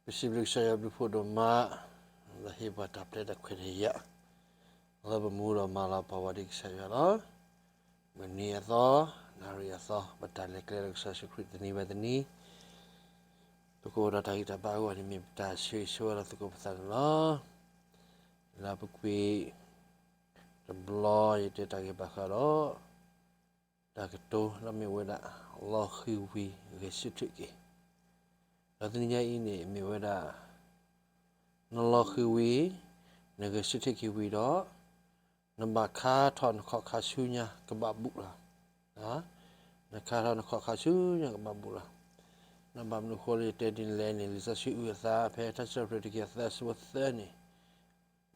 ပစံးဘျုးကစၢ်ယွၤဘျုးဖှိၣ်ဒိၣ်မး, လၢဟ့ၣ်ပှၤတၢ်ပျဲတၢ်ခွဲးတၢ်ယာ်, လၢပမူဒီးမၤလၤပှၤဝဲဒ်ကစၢ်ယွၤလီၤ. မုၢ်နံၤအသီ, နၣ်ရံၣ်အသီ, ပတၢ်လဲၤကျဲဒီးကစၢ်ယ့ၣ်ၡူးခရံာ်တနံၤဘၣ်တနံၤ, ပကအိၣ်ဒီးတၢ်ဂံၢ်တၢ်ဘါအဂီၢ်န့ၣ် မ့ၢ်ပတၢ်ဆိၣ်ဂ့ၤဆိၣ်ဝါလၢသုးခိၣ်ပသးန့ၣ်လီၤ. လၢပကွၢ်တဘျီယတဲတၢ်ဂ့ၢ်ဘၣ်ဃးဒီး တၢ်ကတိၤလၢမ့ၢ်ဝဲဒၣ် လီၤဃံၤဝံၤဂဲၤဆၢထၢၣ်က့ၤ, ဒီးတနံၤညါအံၤန့ၣ် မ့ၢ်ဝဲဒၣ် နလီၤဃံၤဝံၤ, နဂဲၤဆၢထၢၣ်က့ၤဝံၤဒီး နဘၣ်ခါထီၣ်နခီၣ်ခါဆူညါကဘၣ်ဘူးလီၤ. နခါထီၣ်နခီၣ်ခါဆူညါကဘၣ်ဘူးလီၤ. နဘၣ်မနုၤအဃိလၢယတဲဒ်န့ၣ်လဲၣ်န့ၣ် လံာ်စီဆှံအုၣ်အသး ဖဲထါစံးထီၣ်ပတြၢၤတကယၤသၢ အဆၢဖိသၢန့ၣ်,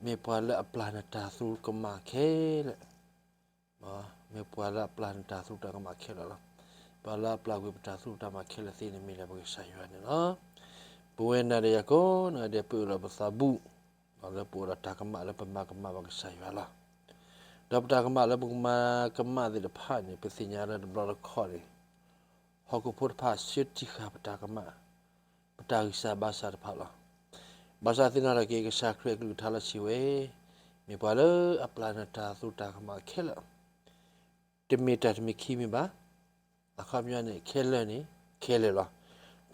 မ့ၢ်ပှၤလၢအပျၢ်နတၢ်သရူးကမၣ်ခဲလၢာ် မ့ၢ်ပှၤလၢအပျၢ်နတၢ်သရူးတၢ်ကမၣ်ခဲလၢာ်လီၤ. ပှၤလၢအပျၢ်ကွံာ်ပတၢ်သရူးတၢ်ကမၣ်ခဲလၢာ်သ့န့ၣ် မ့ၢ်ဒၣ်ပကစၢ်ယွၤန့ၣ်လီၤ. ပဝဲနၤဒီးယၤကိးဂၤဒဲး ပအိၣ်ဒီးပသးဘူး, လၢပအိၣ်ဒီးတၢ်ကမၣ်လၢပမၤကမၣ်ဘၣ်ကစၢ်ယွၤလီၤ. ဒီးပတၢ်ကမၣ်လၢပကမၤကမၣ်သ့ၣ်တဖၣ်န့ၣ် ပသ့ၣ်ညါလၢတဘျီတခီၣ်န့ၣ် ဟီၣ်ခိၣ်ဖိတဖၣ်ဆၢတံၢ်ဃာ်ပတၢ်ကမၣ်, ပတၢ်ဂံၢ်စၢ်ဘါစၢ်တဖၣ်လီၤ. ဘၣ်ဆၣ်သ့ၣ်နီၣ်ထီၣ်က့ၤ ကစၢ်ခရံာ်အကလုၢ်ကထါလၢစံးဝဲ, မ့ၢ်ပှၤလၢအပျၢ်နတၢ်သရူးတၢ်ကမၣ်ခဲလၢာ်, တမ့ၢ်တၢ်တမံၤခံမံၤဘၣ်. အခီပညီန့ၣ် ခဲလၢာ်န့ၣ် ခဲလၢာ်လီၤ.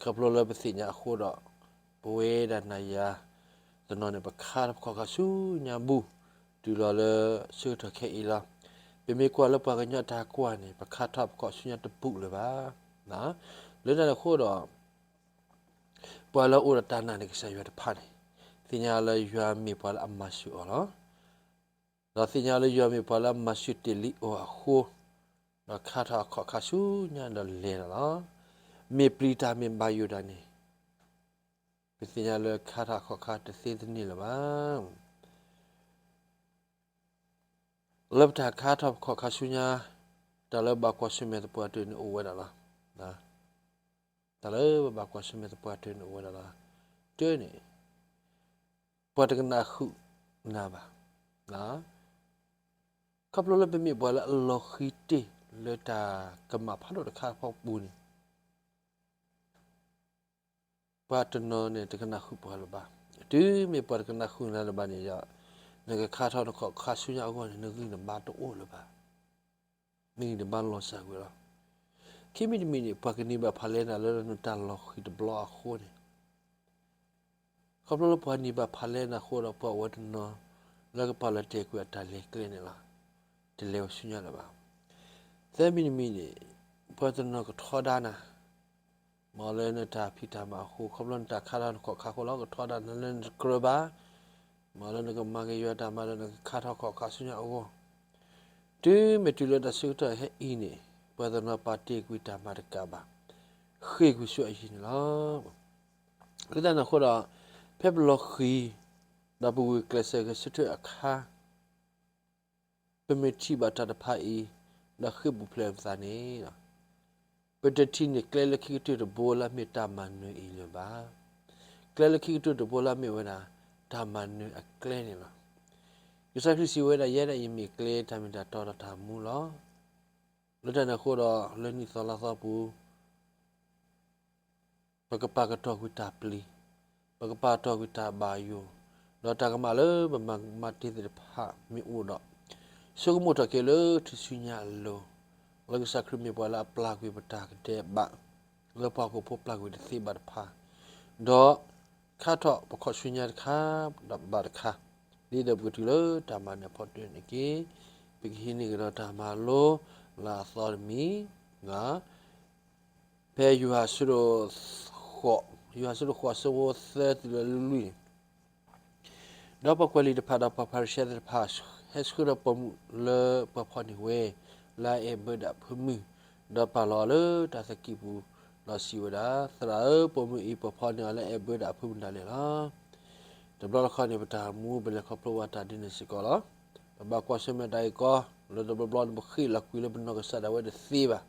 ခီဖျိလၢပသ့ၣ်ညါအဃိဒီး ပဝဲဒၣ်နၤယၤတနီၤန့ၣ် ပခါထီၣ်ပခီၣ်ခါဆူညါဘူး, တုၤလီၤလၢဆၢကတီၢ်ခဲအံၤလီၤ. ပမ့ၢ်ကွၢ်လၢပှၤကညီတၢ်ကွၢ်န့ၣ် ပခါထီၣ်ပခီၣ်ဆူညါတဘူးလၢၤဘၣ်. လၢတၢ်န့ၣ်အဃိဒီး ပှၤလၢအအိၣ်ဒီးတၢ်နာ်န့ၣ် ကစၢ်ယွၤတဖၣ်န့ၣ် သ့ၣ်ညါလၢယွၤမ့ၢ်ပှၤလၢအမၤစၢၤအီၤလီၤ. ဒီးသ့ၣ်ညါလၢယွၤမ့ၢ်ပှၤလၢအမၤစၢၤတ့ၢ်လံအီၤအဃိ, ဒီးခါထီၣ်အခီၣ်ခါဆူညါဒီးလဲၤလီၤလီၤ. မ့ၢ်ပျံၤတၢ်မ့ၢ်ဘၣ်ယိၣ်တၢ်န့ၣ် ပသ့ၣ်ညါလၢခါထီၣ်အခီၣ်ခါတသ့တန့ၢ်လၢၤဘၣ်. လၢပတၢ်ခါထီၣ်ပခီၣ်ခါဆူညါ, တၢ်လၢဘၣ်ကွၢ်ဆၢၣ်မဲာ်သပှၢ်တၢၢ်န့ၣ်အိၣ်ဝဲဒၣ်လီၤ. တၢ်လၢပဘၣ်ကွၢ်ဆၢၣ်မဲာ်သပှၢ်တၢၢ်န့ၣ်အိၣ်ဝဲဒၣ်လီၤ. တၢန့ၣ် ပှၤတကနၣ်ဃုာ်နၤဘၣ်. ခီဖျိလၢပမ့ၢ်ပှၤလၢအလီၤဃံၤတ့ၢ်လၢတၢ်ကမၣ်ဖးဒိၣ်တခါအဖီပူၤန့ၣ် ပှၤတနီၤန့ၣ် တကနၣ်ဃုာ်ပှၤလၢၤဘၣ်. တုၤမ့ၢ်ပှၤတကနၣ်ဃုာ်နၤလၢၤဘၣ်န့ၣ်ဒီး, နကခါထီၣ်နခီၣ်ခါဆူညါအဂီၢ်န့ၣ် နဂံၢ်နဘါတအိၣ်လၢၤဘၣ်. နဂံၢ်နဘါလီၤစၢ်ကွံာ်လီၤ. ခံမံၤတမံၤန့ၣ် ပှၤကန့ၢ်ဘၣ်ဖးလဲနၤလၢနတၢ်လီၤဃံၤတဘျီအဃိန့ၣ် ခီဖျိလၢပှၤန့ၢ်ဘၣ်ဖးလဲနၤအဃိဒီး ပှၤအိၣ်ဝဲတနီၤလၢကပာ်လီၤတဲာ်ကွံာ်အတၢ်လဲၤကျဲန့ၣ်လီၤ. တလဲၤဝဲဆူညါလၢၤဘၣ်. သၢမံၤတမံၤန့ၣ် ပှၤတနီၤကထီဒါနၤ မ်လၢနတၢ်ဖံးတၢ်မၤအဃိ, ခီဖျိနတၢ်ခါထီၣ်နခီၣ်ခါအဃိလီၤ, ကထီဒါနၤလၢနတကြၢးဘၣ်, မ်လၢနကမၤကယီၤတၢ်မၤဒီးနကခါထီၣ်ခီၣ်ခါဆူညါအဂီၢ်, တုၤမ့ၢ်တုၤလၢတၢ်ဆၢကတီၢ်ခဲအံၤန့ၣ် ပှၤတနီၤပာ်တ့ၢ်ကွံာ်တၢ်မၤတကးဘၣ်, ဃ့ၢ်ကွံာ်ဆူအယံၤန့ၣ်လီၤ. လၢတၢ်န့ၣ်အဃိဒီး ဖဲပလီၤဃံၤ ဒီးပဂုာ်ကျဲးစၢးဂဲၤဆၢထၢၣ်အခါ ပမ့ၢ်ထံၣ်ဘၣ်တၢ်တဖၣ်အံၤ ဒီးဃ့ၢ်ပူၤဖျဲးပသးန့ၣ်, ပတထံၣ်န့ၢ်ကျဲလၢခံကတၢၢ်တဘိလၢအမ့ၢ်တၢ်မၤနၢၤအံၤလၢၤဘၣ်. ကျဲလၢခံကတၢၢ်တဘိလၢအမ့ၢ်ဝဲဒၣ် တၢ်မၤနၢၤအကျဲန့ၣ်လီၤ. ကစၢ်ခရံာ်စံးဝဲဒၣ် ယဲဒၣ်အံၤမ့ၢ်ကျဲတၢ်မ့ၢ်တၢ်တီဒီးတၢ်မူလီၤ. လၢတၢ်န့ၣ်အဃိဒီး လၢနံၣ်သီလါသီပူၤ ပကပာ်ကတီၤကွံာ်တၢ်ပျံၤ, ပကပာ်ကတီၤကွံာ်တၢ်ဘၣ်ယိၣ်, ဒီးတၢ်ကမၣ်လၢပမၤကမၣ်တ့ၢ်သ့ၣ်တဖၣ်မ့ၢ်အိၣ်ဒီး, ဆိကမိၣ်ထီၣ်က့ၤလၢထူၣ်စုညါအလိၤ, လၢကစၢ်ခရံာ်မ့ၢ်ပှၤလၢအပျၢ်ကွံာ်ပတၢ်ကဒဲးဘး, လၢပှၤဟီၣ်ခိၣ်ဖိပျၢ်ကွံာ်တသ့ဘၣ်တဖၣ်, ဒီးခါထီၣ်ပခီၣ်ဆူညါတခါဘၣ်တခါ, ဒ်သိးပကတုၤလၢတၢ်မၤနၢၤအဖီတၢၢ်န့ၣ်တက့ၢ်. ပကဟံးန့ၢ်ကဒီးတၢ်မၤလိလၢအသီတမံၤ ဖဲယိၤဟၣ်အဆၢဒိၣ်ဃိး, ယိၤဟၣ်အဆၢဒိၣ်ဃိး အဆၢဖိသၢတုၤလၢလွံၢ်န့ၣ်, ဒီးပှၤကွဲးလံာ်တဖၣ်ဒီးပှၤဖၤရံၤၡဲသ့ၣ်တဖၣ် ဟဲဆှၢဒီးပိာ်မုၣ်လၢပှၤဖီၣ်န့ၢ်ဝဲ လၢအအဲၣ်ဘၢဒၣ်အဖၢမုၢ်, ဒီးပာ်လီၤအီၤလၢတၢ်သကံးပူၤ, ဒီးစံးဝဲဒၣ်, သရၣ်ဧၢ, ပိာ်မုၣ်အံၤ ပှၤဖီၣ်န့ၢ်အီၤလၢအအဲၣ်ဘၢဒၣ်အဖၢမုၢ်ဒၣ်လဲာ်လီၤ. တဘျီတခီၣ်န့ၣ် ပတၢ်မူပလဲၤခီဖျိဝဲတၢ်ဒ်န့ၣ်စ့ၢ်ကီးလီၤ. ပဘၣ်ကွၢ်ဆၢၣ်မဲာ်တၢ်ဂ့ၢ်ကီ, လၢတဘျီဘျီန့ၣ် ပဃ့ၢ်လီၤကွံာ်လၢပနီၢ်ကစၢ်ဒၣ်ဝဲတသ့ဘၣ်.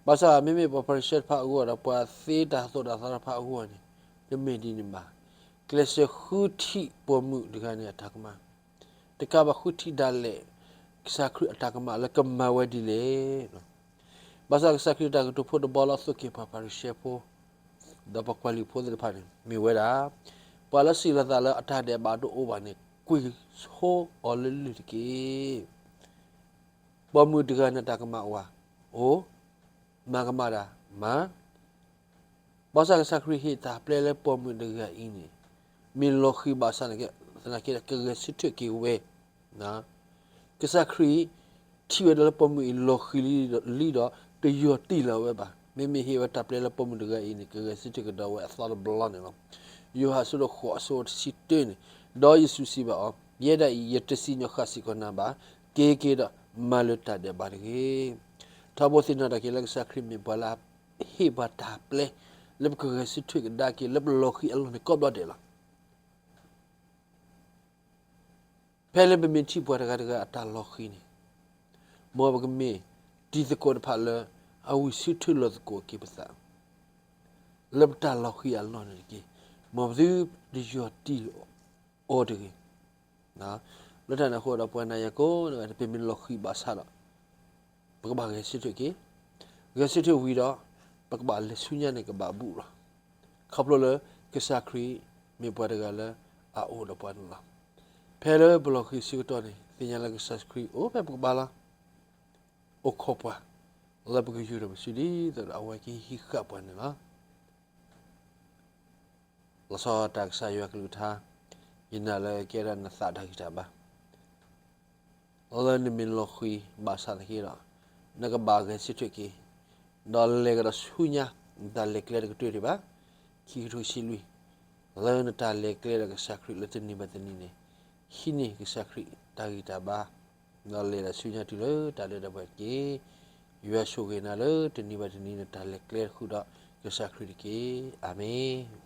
ဘၣ်ဆၣ်မ့မ့ၢ်ပှၤဖၤရံၤၡဲတဖၣ်အဂီၢ်ဒီး ပှၤသ့တၢ်သိၣ်တၢ်သီတဖၣ်အဂီၢ်န့ၣ်, တမ့ၢ်ဒ်န့ၣ်ဘၣ်. ကျဲးစၢးဃုထံၣ်ပိာ်မုၣ်တဂၤန့ၣ်အတၢ်ကမၣ်, တကးဘၣ်ဃုထံၣ်ဒၣ်လဲာ် ကစၢ်ခရံာ်အတၢ်ကမၣ်လၢကမၤဝဲဒ်လဲၣ်. ဘၣ်ဆၣ်ကစၢ်ခရံာ်အတၢ်ကတိၤဖိတဘီလၢအသိၣ်က့ၤပှၤဖၤရံၤၡဲဖိ ဒီးပှၤကွၢ်လံာ်ဖိသ့ၣ်တဖၣ်န့ၣ် မ့ၢ်ဝဲဒၣ် ပှၤလၢစံးလီၤသးလၢအတၢ်ဒဲးဘးတအိၣ်ဘၣ်န့ၣ် ကွံာ်ဆိအီၤလၢလၢၢ်တက့ၢ်. ပိာ်မုၣ်တဂၤန့ၣ် တၢ်ကမၣ်အိၣ်ဧါ, အိၣ်, မၤကမၣ်တၢ်မၤ ဘၣ်ဆၣ်ကစၢ်ခရံာ်ဟ့ၣ်တၢ်ပျဲလၢပိာ်မုၣ်တဂၤအံၤန့ၣ် မ့ၢ်လီၤဃံၤဘၣ်ဆၣ်န့ၣ် သနာ်က့ဒီး ကဂဲၤဆၢထၢၣ်က့ၤဝဲ, ကစၢ်ခရံာ်ထံၣ်ဝဲဒၣ်လၢပိာ်မုၣ်အံၤလီၤဃံၤလံဒီး တယီၢ်တံၢ်လီၤဝဲဘၣ်. မ့မ့ၢ်ဟ့ၣ်ဝဲတၢ်ပျဲလၢပိာ်မုၣ်တဂၤအံၤန့ၣ် ကဂဲၤဆၢထၢၣ်ကဒီးဝဲအသီတဘျီန့ၣ်လီၤ. ယိၤဟၣ်အဆၢဒိၣ်ဃိးအဆၢဖိတဆံတၢန့ၣ်, ဒီးယ့ၣ်ၡူးစံးဘၣ်အီၤ, ယဲဒၣ်အံၤ ယတစံၣ်ညီၣ်ဃၣ်စ့ၢ်ကီးနၤဘၣ်, က့ၤက့ၤဒီးမၤလၢတၢ်ဒဲးဘးတဂ့ၤ. ထီဘိသ့ၣ်နီၣ်ထီၣ်က့ၤလၢကစၢ်ခရံာ်မ့ၢ်ပှၤလၢ ဟ့ၣ်ပှၤတၢ်ပျဲ လၢပကဂဲၤဆၢထၢၣ်ကဒါက့ၤ လၢပလီၤဃံၤအလီၢ်န့ၣ်ကိးဘျီဒဲးလီၤ. ဖဲလၢပမ့ၢ်ထံၣ်ပှၤတဂၤတဂၤအတၢ်လီၤဃံၤန့ၣ်, မ်ပကမ့ၢ်တံၤသကိးတဖၣ်လၢ အဝံၣ်ဆၢထၢၣ်လီၤသကိးက့ၤပသး လၢပတၢ်လီၤဃံၤအလီၢ်န့ၣ်တက့ၢ်. မ်ပသုတယီၢ်တံၢ်အီၤတဂ့ၤ. လၢတၢ်န့ၣ်အဃိဒီး ပှၤနာ်ယၤကိးဂၤဒဲး ပမ့ၢ်လီၤဃံၤဘၣ်ဆၣ်ဒီး ပကဘၣ်ဂဲၤဆၢထၢၣ်က့ၤ, ဂဲၤဆၢထၢၣ်ဝံၤဒီး ပကဘၣ်လဲၤဆူညါန့ၣ်ကဘၣ်ဘူးလီၤ. ခီဖျိလၢကစၢ်ခရံာ်မ့ၢ်ပှၤတဂၤလၢအအိၣ်ဒီးပှၤန့ၣ်လီၤ. ဖဲလၢပလီၤဃံၤဆၢကတီၢ်န့ၣ် သ့ၣ်ညါလၢကစၢ်ခရံာ်အိၣ်ဖဲပကဘၣ်လီၤ. အိၣ်ခိးပှၤ လၢပကယူၤထီၣ်ပစုဒ်သိးဒီးအဝဲကဟံးဃာ်ပှၤန့ၣ်လီၤ. လီၤဆီဒၣ်တၢ်ကစၢ်ယွၤကလုၢ်ကထါ, ယနာ်လၢကဲထီၣ်နသးတၢ်ဂံၢ်တၢ်ဘါ လၢနမ့ၢ်လီၤဃံၤဘၣ်ဆၣ်သနာ်က့ဒီး နကဘၣ်ဂဲၤဆၢထၢၣ်က့ၤ, ဒီးလဲၤကဒီးဆူညါ နတၢ်လဲၤကျဲတကတၢၢ်ဒံးဘၣ်. ခံကထိဆံလွံၢ်, လၢနတၢ်လဲၤကျဲဒီးကစၢ်ခရံာ်လၢတနံၤဘၣ်တနံၤန့ၣ် ဟံးန့ၢ်ကစၢ်ခရံာ်တၢ်ဂံၢ်တၢ်ဘါ, ဒီးလဲၤဒၣ်ဆူညါတုၤလၢတၢ်လၢတၢ်ပှဲၤတက့ၢ်. ယွၤဆိၣ်ဂ့ၤနၤလၢတနံၤဘၣ်တနံၤ နတၢ်လဲၤကျဲဃုာ်ဒီးကစၢ်ခရံာ်တက့ၢ်. အၤမ့ၣ်.